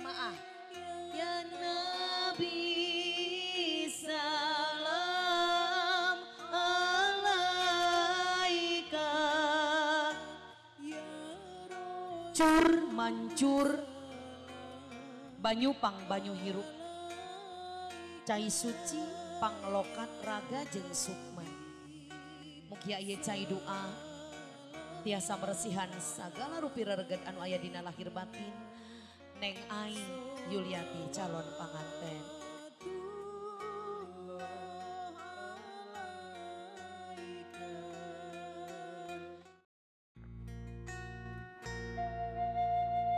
Jamaah. Ya Nabi salam alaika. Cur mancur banyu pang banyu hirup. Cai suci panglokat raga jeung sukma. Mugia ieu cai doa tiasa meresihan sagala rupi rereget anu aya dina lahir batin. Neng Ai Yuliati calon panganten.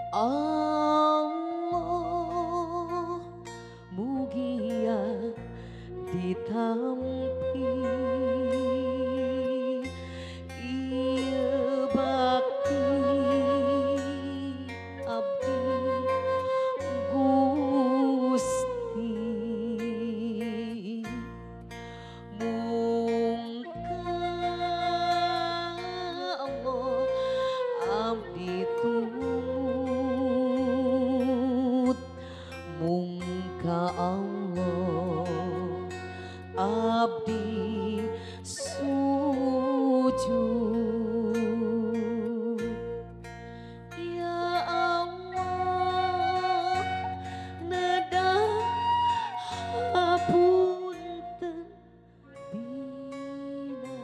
Allah mugia ditampi ieu bakti abdi Gusti mungka Allah abdi tumut mungka Allah abdi sujud. Ya Allah neda hapunten dina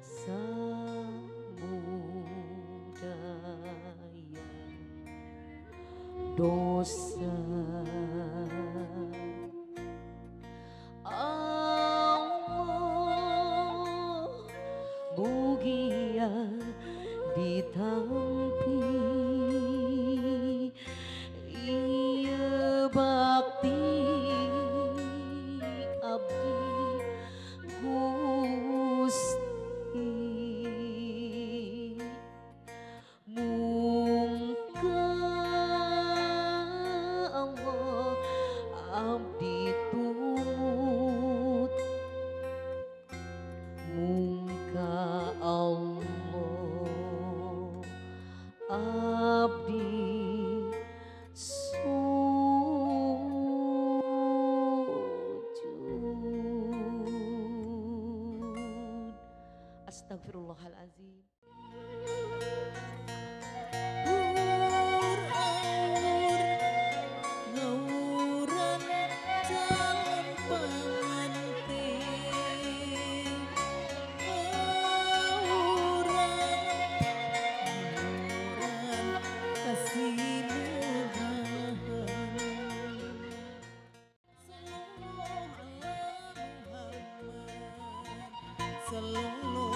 samudaya dosa. Allah mugia ditampi ieu bakti abdi Gusti mungka Allah abdi tumut mungka Allah abdi sujud. Astagfirullahalazim. Sallallahu